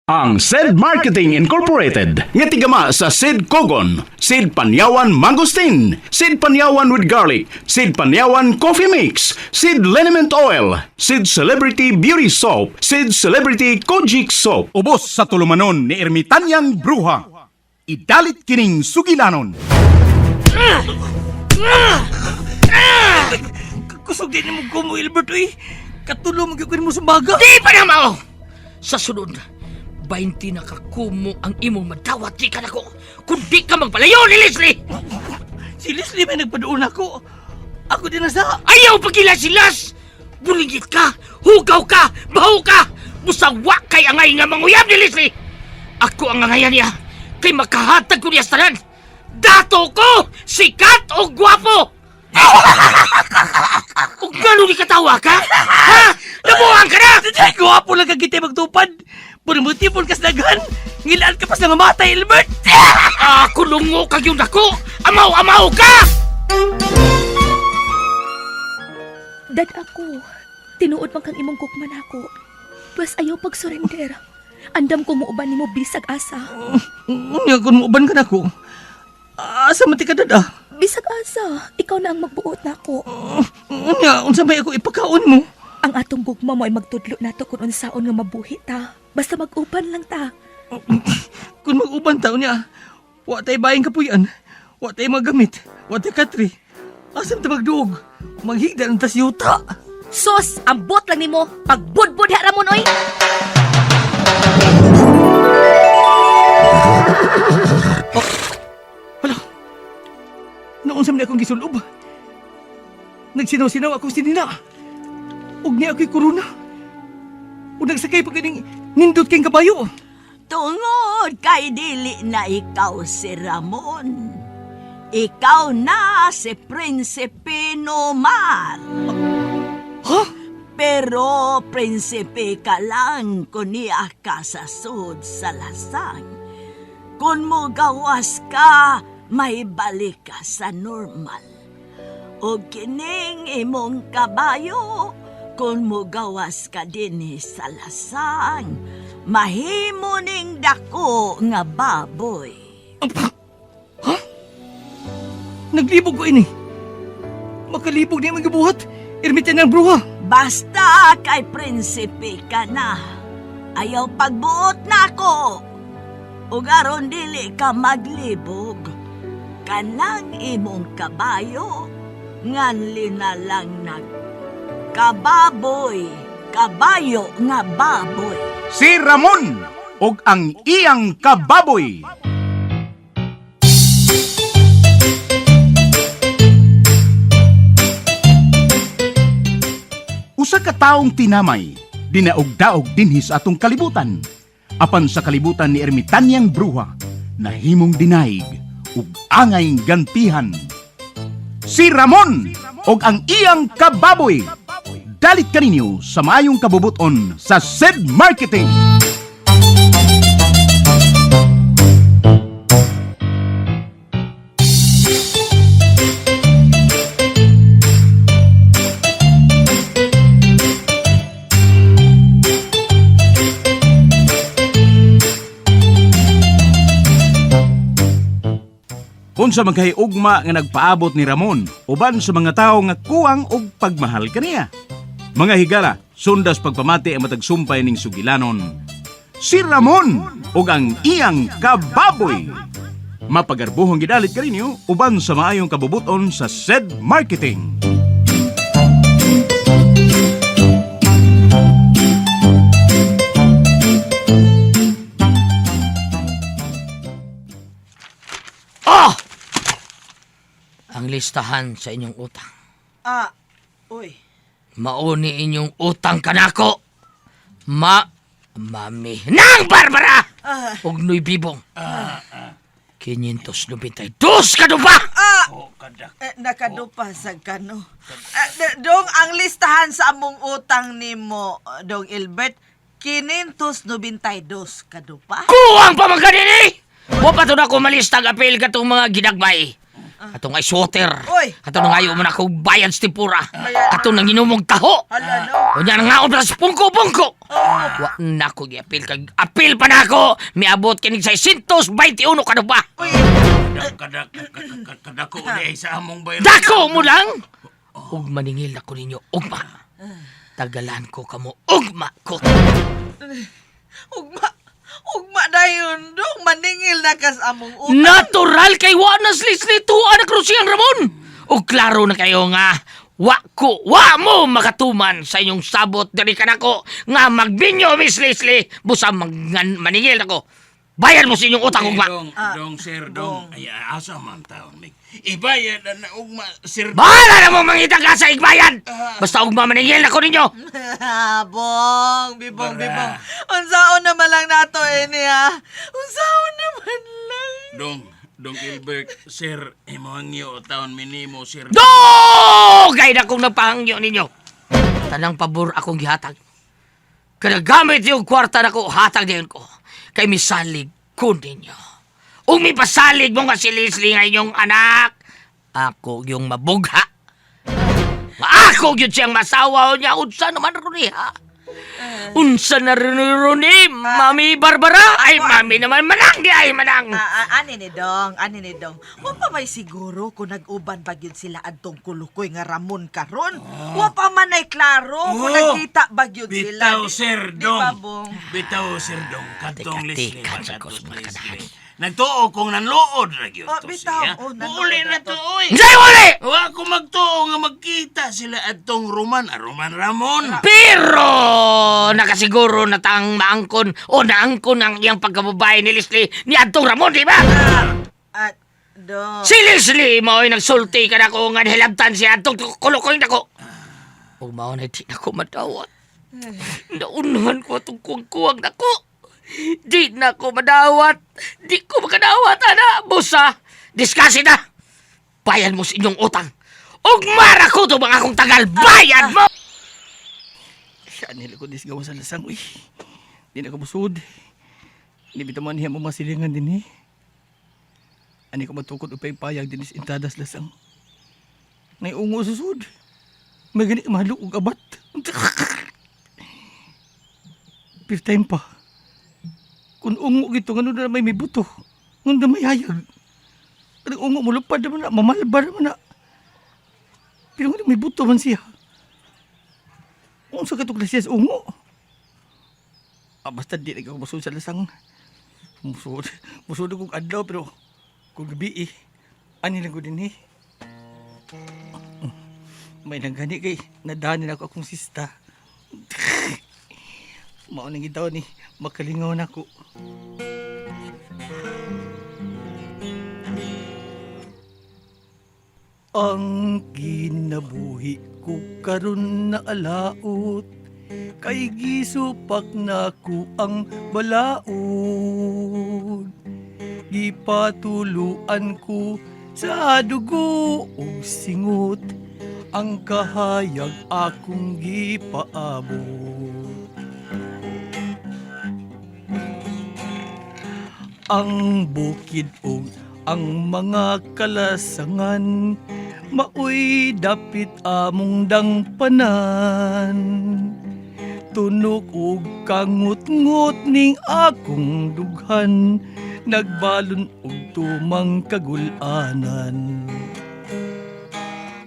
Ang Said Marketing Incorporated nga tigama sa Sid Kogon, Sid Panyawan Mangosteen, Sid Panyawan with Garlic, Sid Panyawan Coffee Mix, Sid Liniment Oil, Sid Celebrity Beauty Soap, Sid Celebrity Kojic Soap. Ubos sa tulumanon ni Ermitanyang Bruha. Idalit kining sugilanon. Kusog din mo ko mo, Ilbert, uy. Katulo mo gyud mo sa baga. Di pa na mao! Sa sunod, 20 na kakumo ang imong madawat di ka nako. Kung di ka magpalayo ni Leslie! Si Leslie may nagpaduon ako. Ako din na sa... Ayaw pagila silas! Bulingit ka! Hugaw ka! Baho ka! Busawa kay angay nga manguyab ni Leslie! Ako ang angayan niya kay makahatag ko niya sa tanan! Dato ko! Sikat o gwapo! O gano'n ni katawa ka? Ha? Nabuang ka na! Ay, gwapo lang kag kita magtupad. Puro kas daghan. Ngilaan ka pa sa mamatay, Ilbert. Ako lungo kag yung dako! Amaw-amaw ka! Dad ako, tinuod man kang imong gugma nako. Pwes ayaw pag-surrender. Andam ko muuban nimo bisag asa. Unya, kung muuban ka na ko. Asa man ti ka dada? Bisag asa, ikaw na ang magbuot nako. Unya, unsa may ako ipakaon mo? Ang atong gugma mo ay magtudlo nato kung unsaon nga mabuhi ta. Basta mag-uban lang ta. Kung mag-uban ta, unya, wa tay bayang kapuyan. Wa tay magamit. Wa tay katri. Asam ta magduog? Maghigda ng tas yuta. Sos, ambot lang nimo. Pagbudbud ha ramon oy. Hala. Noon sa akong gisulob. Nagsinaw-sinaw akong sinina. Ug niya ako'y korona. Ug nagsakay pa kining nindot kayong kabayo. Tungod kay dili na ikaw si Ramon. Ikaw na si Prinsipe Nomar. Ha? Pero prinsipe ka lang kung niya ka sa sud sa lasang. Kung mo gawas ka, may balik ka sa normal. O kining imong kabayo, kung mo gawas ka dinhi sa lasang, mahimo ning dako nga baboy. Naglibog ko ini. Makalibog niya magibuhat. Ermitan ng bruha. Basta kay prinsipe ka na. Ayaw pagbuot na ako. Ug aron dili ka maglibog. Kanang imong kabayo, nganli na lang nag kababoy, kabayo nga baboy. Si Ramon og ang iyang kababoy. Usa ka taong tinamay, dinaog-daog dinhi sa atong kalibutan. Apan sa kalibutan ni Ermitanyang Bruha, nahimong dinaig ug angay gantihan. Si Ramon og ang iyang kababoy. Dalit kaninyo sa maayong kabubuton sa Said Marketing. Unsa man kay ugma nga nagpaabot ni Ramon uban sa mga tawo nga kuwang og pagmahal kaniya. Mga higala, sundas pagpamati ang matag sumpay ning sugilanon. Si Ramon ug ang iyang kababoy. Mapagarbuhong gidalit kaninyo uban sa maayong kabubuton sa said marketing. Oh! Ang listahan sa inyong utang. Ah, uy. Mauni inyong utang kanako. Ma... Mami... Nang Barbara! Ug Noy Bibong. 592 kadupa! Ah! Eh, nakadupa sa kano. Ah, dong, ang listahan sa among utang nimo, Dong Ilbert, 592 kadupa. Kuwang pa man kanini! Wa pa to na ko malistag apil katong mga ginagbay. Atong ice water. Oy. Atong nangayo mo na akong bayad sa tempura. Bayad. Atong nanginumog taho. Hala, no. Unya nangaon pa sa pungko-pungko. Wa na ko giapil kag apil pa na ako. Miabot kinig 621 ka na ba? Uy, Kadako ni sa among bayro. Dako mo lang. Ug maningil ako ninyo ugma. Tagalan ko kamo ugma ko. ugma. Ugma dayon, dong. Maningil na kas among utang. Natural kay wa na slisli tuwa na krusiyang Ramon. Ug klaro na kayo nga wa ko wa mo makatuman sa inyong sabot diri kanako nga magbinyo Miss Leslie busa maningil ako. Bayad mo sa inyong utang ugma. Dong, dong, sir, dong. Ay, asa man taon, Mig. Ibayad na na ugma, sir. Bahala na mo mangita ka sa igbayan. Basta ugma maningil ako ninyo. Bong, bibong, Bara. bibong. Unsaon naman lang nato ini ha. Unsaon naman lang. Dong, dong Gilbert, sir, imangyo taon minimo, sir. Do! Gay na kong nagpahangyo ninyo. Tanang pabor akong gihatag. Kada gamit yung kwarta nako, hatag din ko. Kay misalig ko ninyo. Ug mipasalig mo nga si Leslie nga inyong anak. Ako yung mabugha. Nga ako yun siyang masawa niya. Unsa naman ron ha? Unsa na rin ni Mami Barbara? Ay, mami naman manang di ay manang. Ani ni dong, ani ni dong. Wa pa may siguro kung nag-uban ba gyud sila adtong kulukoy nga Ramon karon. Wa pa man ay klaro kung Oh, nagkita ba gyud sila. Bitaw, sir, Di dong. ba, Bong? Bitaw, sir, dong. Katong Teka, Leslie. teka, ba, sa katong kos mga Leslie. kanahan. Nagtuo kong nanlood ra gyud Oh, to bitaw. siya. Oh, nanlood Uli na na to. to, oy. Hindi uli! Wa ko magtuo nga magkita sila adtong Roman, ah, Roman Ramon. Pero nakasiguro na tang maangkon o naangkon ang iyang pagkababae ni Leslie ni Adtong Ramon, di ba? At dong. Si Leslie mao'y nagsulti ka na ko nga nahilabtan si Adtong kulukoy nako. Ug mao na di nako madawat. Naunhan ko atong kuwang-kuwang nako. Di na ko madawat. Di ko makadawat, ana. Busa, discuss na. Bayad mo sa inyong utang. Ug mara ko to mga akong tagal. Bayad mo! Siya nila ko disgawan sa lasang, uy. Di na kabusod. Di bitaw man niya mo masilingan din eh. Ani ko matukod upay payag din is intadas lasang. Nay ungo susud. May gani mahalok og abat. Fifth time pa. Kung ungo gito, ngano na may buto. Ngano na may hayag. Ang ungo mo lupad naman na, mamalbar naman na. Pero ngano may buto man siya. Unsa ka to klase sa ungo? Ah, basta di lagi ako masud sa lasang. Musud, musud kong adlaw pero kung gabi eh, ani lang ko din eh. May nang gani kay nadanin ako akong sista. Mao nang gitaw ni makalingaw na ko. Ang kinabuhi ko karon na alaot kay gisupak na ko ang balaod. Gipatuluan ko sa dugo ug singot ang kahayag akong gipaabot. Ang bukid ug ang mga kalasangan maoy dapit among dangpanan. Tunok ug kangut-ngut ning akong dughan nagbalon og tumang kagulanan.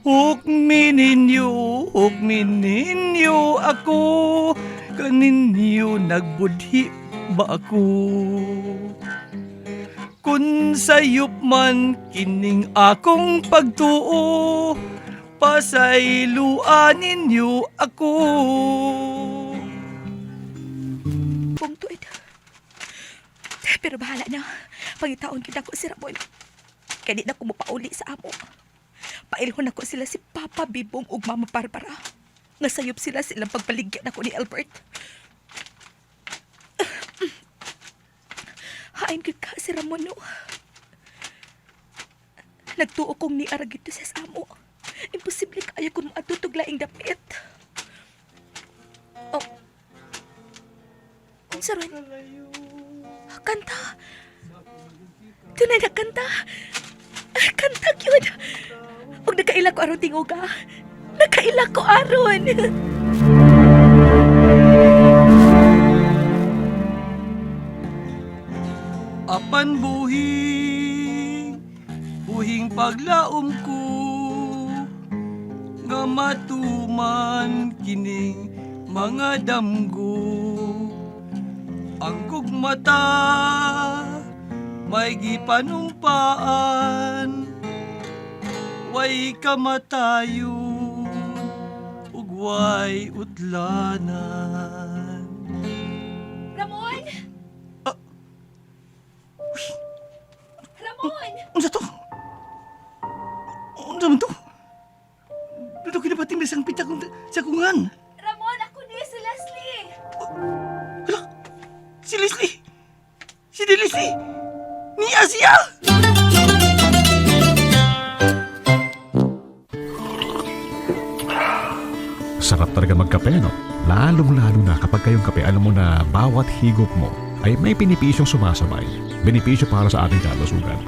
Hukmi ninyo, hukmi ninyo ako, kaninyo nagbudhi ba ako? Kun sayop man kining akong pagtuo, pasayloan ninyo ako. Bong tuid. Pero bahala na. Pangitaon kita ko si Ramon. Kaya di na ko mapauli sa amo. Pailhon ako sila si Papa Bibong ug Mama Barbara. Nga sayop sila silang pagpaligyan ako ni Albert. Hain gud ka si Ramon no. Nagtuo kong ni Aragito sa amo. Imposible kaayo kun moadto og laing dapit. Oh. Unsa ron? Kanta. Tunay na kanta. Kantag yun. Ug nakaila ko aron tinguga. Nakaila ko aron. Apan buhing, buhing paglaom ko, nga matuman kining mga damgo. Ang gugmata, may gipanumpaan, way kamatayon, ug way utlanan. Ramon! Ramon! Unsa to? Unsa man to? Dito kinapating bisang pita kung sa kungan. Ramon, ako ni si Leslie. Hala! Si Leslie! Si Leslie! Niya siya! Sarap talaga magkape, no? Lalong-lalo na kapag kayong kape, alam mo na bawat higop mo ay may benepisyong sumasabay. Benepisyo para sa ating kalusugan.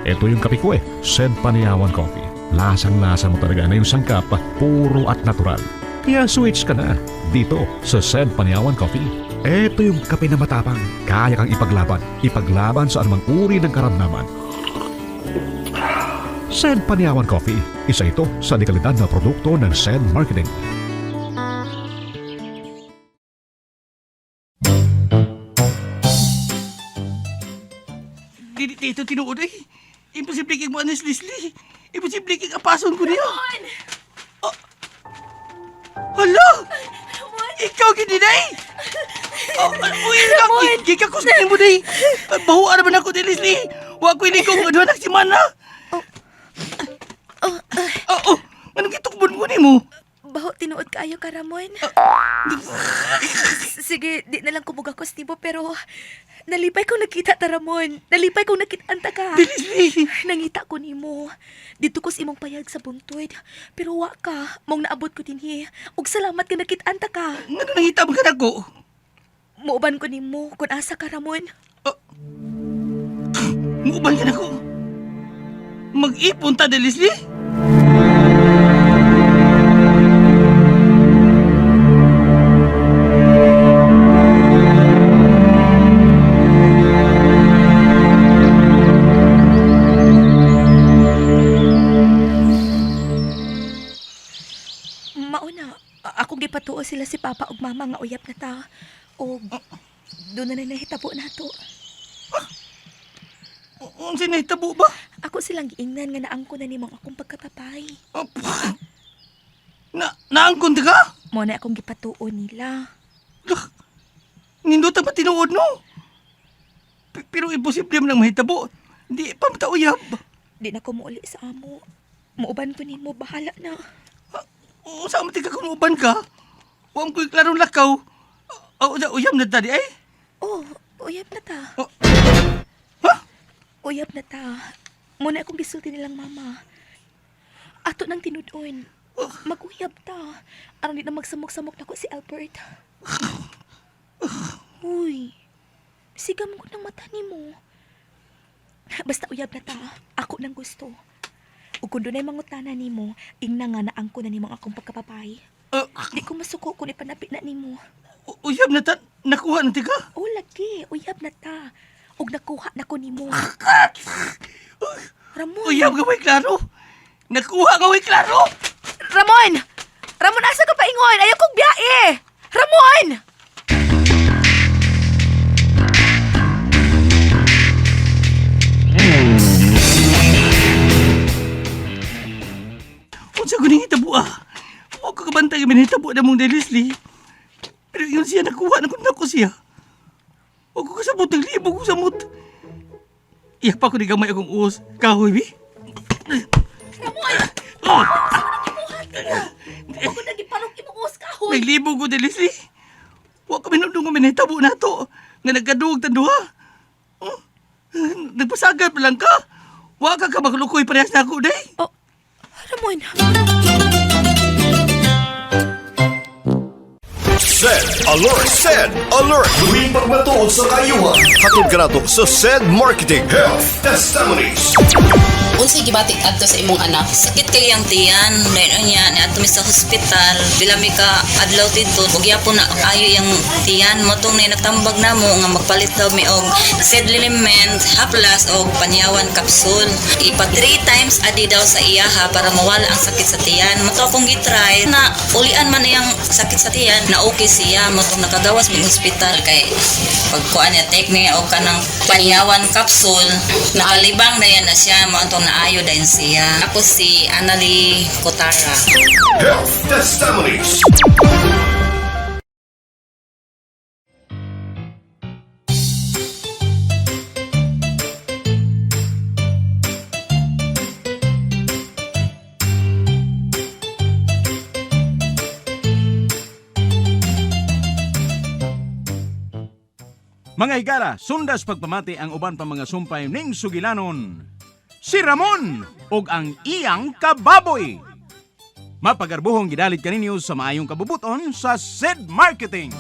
Ito yung kape ko eh, Sed Panayawan Coffee. Lasang-lasa mo talaga na yung sangkap, puro at natural. Kaya switch ka na dito sa Sed Panayawan Coffee. Ito yung kape na matapang, kaya kang ipaglaban. Ipaglaban sa anumang uri ng karamdaman. Sed Panayawan Coffee, isa ito sa dekalidad na produkto ng Sed Marketing. Dili dito tinuod eh. Imposible kay mo anis Leslie. Imposible kay apason ko niya. Ramon! Oh. Hala! Ramon! Ikaw gid day! Oh, uy, ikaw, gikakos na mo day. Bahuan naman ako ni Leslie. Wa ko ini kong duha na si Mana. Oh, ah, Oh, oh, anong gitukbon ko nimo? baho tinuod kaayo ka, Ramon. Sige, di na lang kumugakos nimo pero nalipay kong nakita ta, Ramon. Nalipay kong nakitaan ta ka. Di Leslie. Nangita ko nimo. Dito ko sa imong payag sa buntod. Pero wa ka, mong naabot ko dinhi. Ug salamat ka nakitaan ta ka. Ngano nangita man ka nako? Muuban ko nimo kun asa ka, Ramon. Muuban ka nako. Mag-ipon ta, di Leslie. Mauna, akong gipatuo sila si Papa ug Mama nga uyab na ta. Og doon na nahitabo nato. Unsa nahitabo ba? Ako silang giingnan nga naangko na nimong akong pagkapapay. Oh, pff. Na naangkon ta ka? Mo na akong gipatuo nila. Lah, Nindot ang tinuod no. Pero imposible man lang mahitabo. Di pa mata uyab. Di na ko muuli sa amo. Muuban ko nimo, bahala na. Unsa man tika kung uban ka? Wa ko klarong lakaw. Oh, uyab na tadi ay. Oh, uyab na ta. Oh. Ha? Uyab na ta. Mo na akong gisulti nilang mama. Ato nang tinud-on. Mag-uyab ta. Aron di na magsamok-samok nako si Albert. Uy, siga mo ng mata nimo. Basta uyab na ta. Ako nang gusto. Ug kung dunay mangutana nimo, ingna nga na angko na nimo ang akong pagkapapay. Di ko masuko kung ipanapi na nimo. Uyab na ta nakuha na tika. O lagi, uyab na ta. Ug nakuha na ko nimo. Ramon. Uyab nga way klaro. Nakuha nga way klaro. Ramon! Ramon, asa ka paingon? Ayaw kong biyahe! Ramon! Unsa ko ning hitabo ah. Wa ko kabantay nga hitabo na mong Leslie. Pero yun siya nakuha na kun nako siya. Wa ko kasabot ng libo ko samot. Iya pa ko ni gamay akong uos. Kahoy bi. Ramon! Oh, Ako nagiparok imong uos kahoy. naglibo ko di Leslie. Wa ko minumdum nga minahitabo na to. Nga nagkaduog tan duha. Oh, nagpasagad pa lang ka. Wa ka ka maglukoy parehas na ako day. Oh, Ramon. Send alert! Send alert! Tuwing pagmatuod sa kayuhan. Hatod ka nato sa Send Marketing Health Testimonies. Unsay gibati adto sa imong anak? Sakit kay ang tiyan, dahil niya niadto mi sa hospital, pila mi ka adlaw didto, ug gyapon na ayo yang tiyan mo tong ni nagtambag namo nga magpalit daw mi og sedliment, haplas og panyawan capsule. Ipa 3 times a day daw sa iyaha para mawala ang sakit sa tiyan. Mo to akong gitry na ulian man iyang sakit sa tiyan na okay siya mo tong nakagawas mig hospital kay pagkuan niya take niya og kanang panyawan capsule nakalibang na yan na siya mo antong naayo dayon siya. Ako si Annalie Kotara. Health Testimonies. Mga higala, sundas pagpamati ang uban pa mga sumpay ning sugilanon. Si Ramon ug ang iyang kababoy. Mapagarbuhong gidalit kaninyo sa maayong kabubuton sa Sid Marketing.